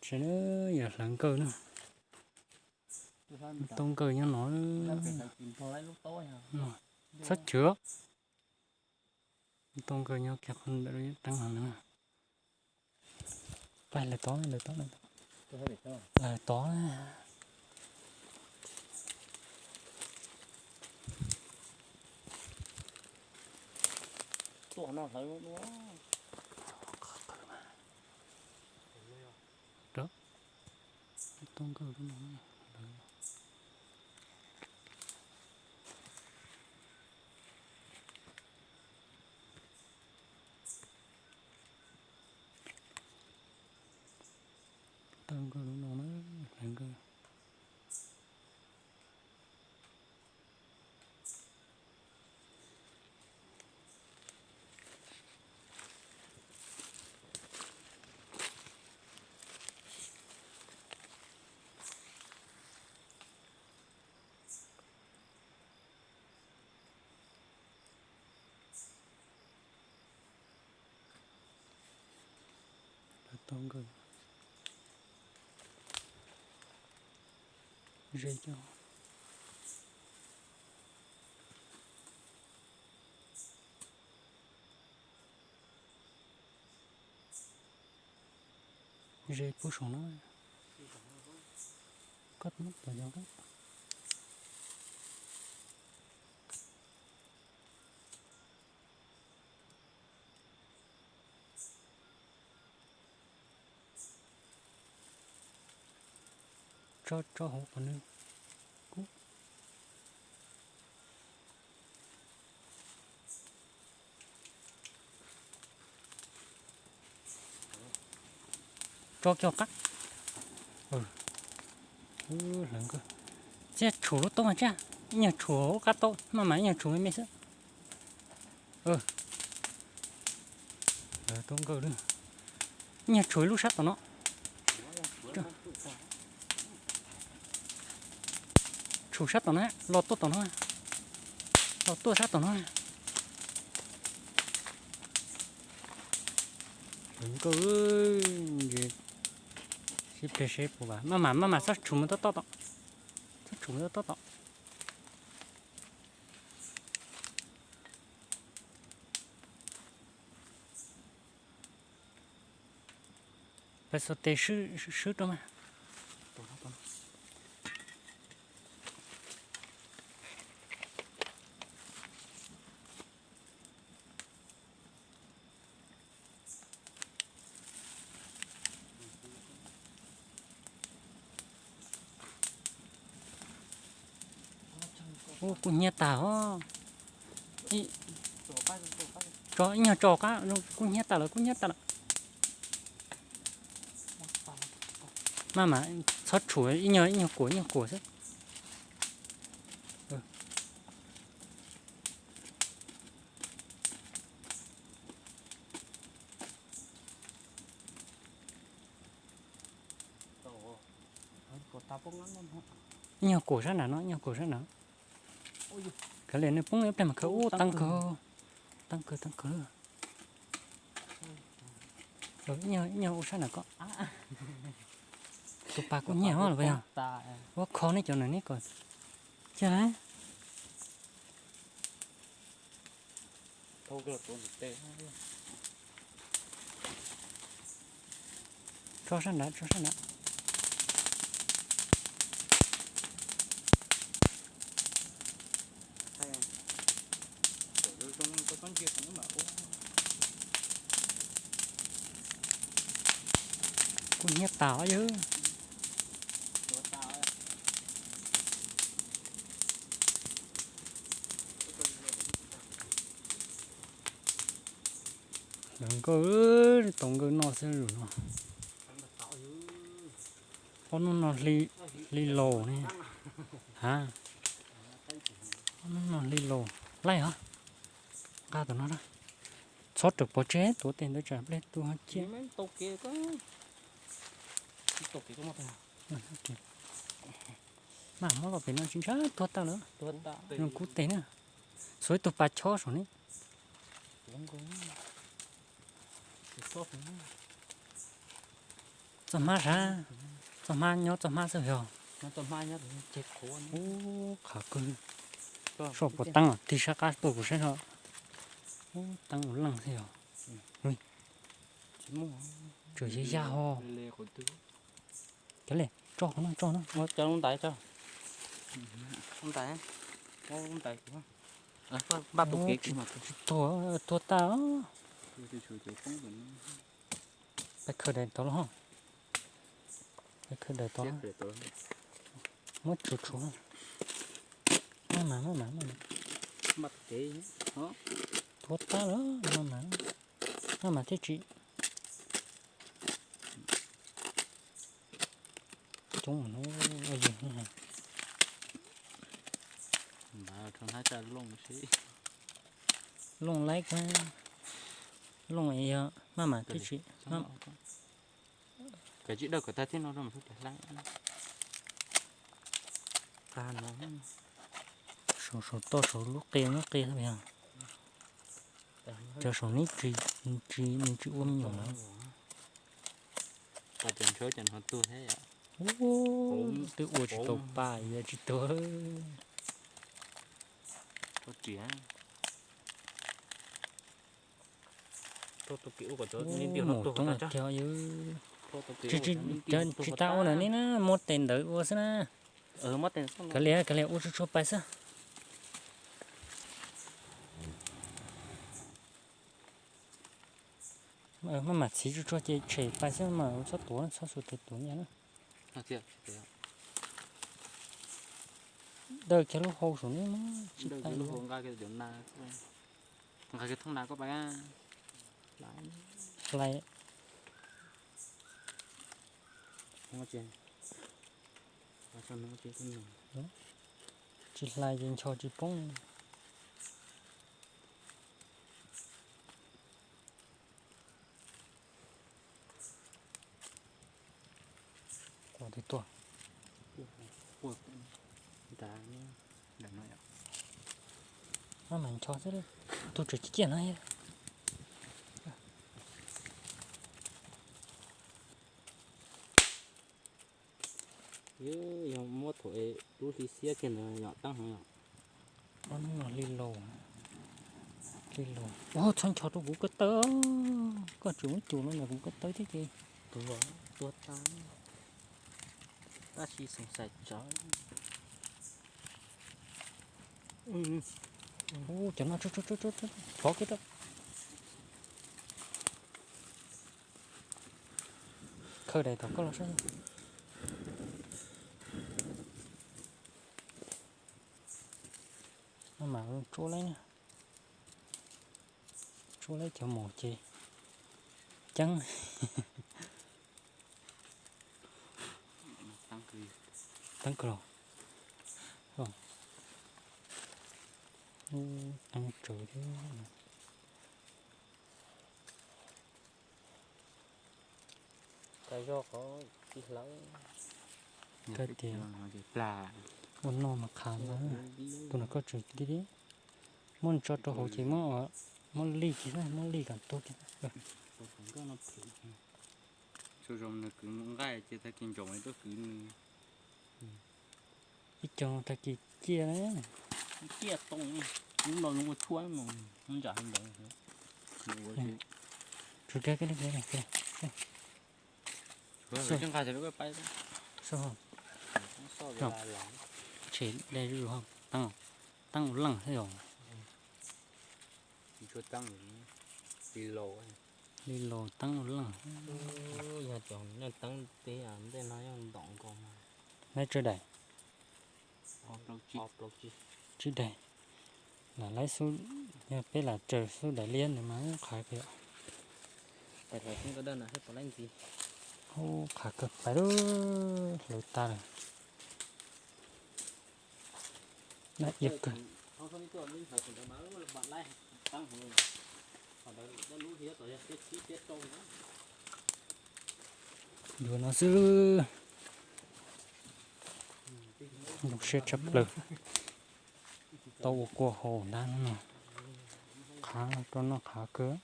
Tsev na, yog hlawv nkawj na. Tau nkawj nyob no. Txhob chwv. Tau nkawj nyob kiag qhov ntawm teeb no na. Pab lawv tod, lawv tod, lawv tod. Tau nkawj lub no. Tau nkawj lub no na, hlawv nkawj. Lawv tau nkawj ze coj. Ze puag saum no. Koj muab tom yog koj. Tso, tso hauv qhov nws kub. Tso kiag qab. Hlawv nkawj. Txiaj tshum lub toob mas tsaj, ib nyuag tshum hauv qab tau, maj mam ib nyuag tshum me me xwb. Hlawv tau nkawj lawm. Ib nyuag tshum lub sab tom no. Tshum sab tom no, los tuaj tom no. Los tuaj sab tom no. Hlawv nkawj, sib pliag seb puas vam, maj mam maj mam txhob tshum mus toj toj tom. Txhob tshum mus toj toj tom. Peb xuas tes swb rau mas. Ub, kub hnyiab tag os. Tso ib nyuag tso qab, kub hnyiab tag lawm, kub hnyiab tag lawm. Maj mam txhob tshum, ib nyuag ib nyuag kuam ib nyuag kuam xwb. Ib nyuag kuam sab nram no, ib nyuag kuam sab nram. Kav liam nws poob ib pliag mas khaws ub, tau kawg, tau kawg, tau kawg. Ib nyuag ua sab nram ko. Tus pas kub hnyiab los puas yog? Ua kho nej cov nram nej kom cia lawm. Tso sab nrad, tso sab nrad. Kub hnyiab tas os yawg. Hlawv nkawj, tau nkawj noj xwb lus no. Ob hnub no hli laus ne. Ha, ob hnub no hli laus laij os. Nqa tom no na. Txhob rawm pov tseg, tuav tes ntawd tsam pliag tu ho ciaj. Mas muab los pem no tsis ntshai tuag tag lawm. Zoo kub tes na. Xuas ib tug pas chob saum ne. Tus xob hov. Txoj hmab sav, txoj hmab nyob txoj hmab xwb yog. Ub, qhav kawg. Soj puas teeb os, tig sab qab tuaj kuv saib ho. Ub, teeb ua leej xwb yog. Tsuas yog yaj ho. Cov li, tso qhov no, tso no. Cov lub ntais tso. Lub ntais, lub ntais kuv npaj tus kev kuv mas. Tsis tuag, tuag tag. Pais khawb daim tod los ho. Pais khawb daim tod. Muab tsuav tshuav. Maj mam, maj mam, maj mam. Tuag tag lawm, maj mam, maj mam thiaj tsis. Coob mus no, yog looj laib kawg, looj yog maj mam thiaj tsis. Kav tsij dawj kom tag thiab no rau mas hlub hlab. Saum saum toj saum lub qe lub qe yog. Cov saum neb tsis, nws tsis ua me nyuam na. Pas cov ntshaw cov no tuag thiab yom. Twb ua tsis tau pas yog tsis tuag. Mus coob tiag, tsis tas ua ntawm neb na, muab tes ntawd ua xwb na. Kav liam, kav liam ua tsuag tsuag pais xwb. Maj mam txhiv tsuag tsuag ces tshem pais xwb mas txhob tuav, txhob xu tes tuav nyiaj na. Dawj kiag lub hau saum neb mas tsis tas. Nqa kiag thooj nas koj pais. Hlais. Tsis hlais ces ncho tsis poob. Quaj twb tuaj. Maj mam ncho xwb, tus tseem ciaj ciaj no. Yog muab thaum es lub hli xiab kiag ntawd yom, teeb heev yom. Ob hnub no hli laus, hli laus. Txhob ncho rau kuv ko taw, koj tseem muab cuam no ntawm kuv ko taw thiab ces tuag, tuag tag. Tab sis xoom xaim tsawv. Ub, cov no tso, tso, tso, tso, tso, thov kiag rau. Khawb daim tom koj los saib. No mas tsuab laib na. Tsuab laib cov mos ces ceeb. Teeb kawg los. Teeb tsawv thiab. Koj tias ua noj mas qhav ntag. Tus no koj tseem li li. Muab nws tso rau hauv ces muab lij kiag, muab lij kom tuag kiag. Zoo nws kwv nqaij ces tag kis ntsaum tuaj kwv nws. Ib co tag kis ciaj na. Ciaj tau, lub no zoo ua tshuaj no, ntsam heev ntawd. Tsuas kawg kawg li. Tshem dai zuj zus, teeb ua leej thiab yom. Li laus teeb ua leej. Yog cov nej teeb tib ntej no yog ntom nkaus. Neb tsawg daim? Tsib daim. Lam laib xub, yog peb lam tsaws xub daim liab ntawd mas qhav kawg. Ub, qhav kawg pais lawm, hlawv tag lawm. Naj iab kawg. Yuav no xwb. Zoo siab tshaj plaws. Tau ua kua haus ntab no. Qhav rau noj qhav kawg.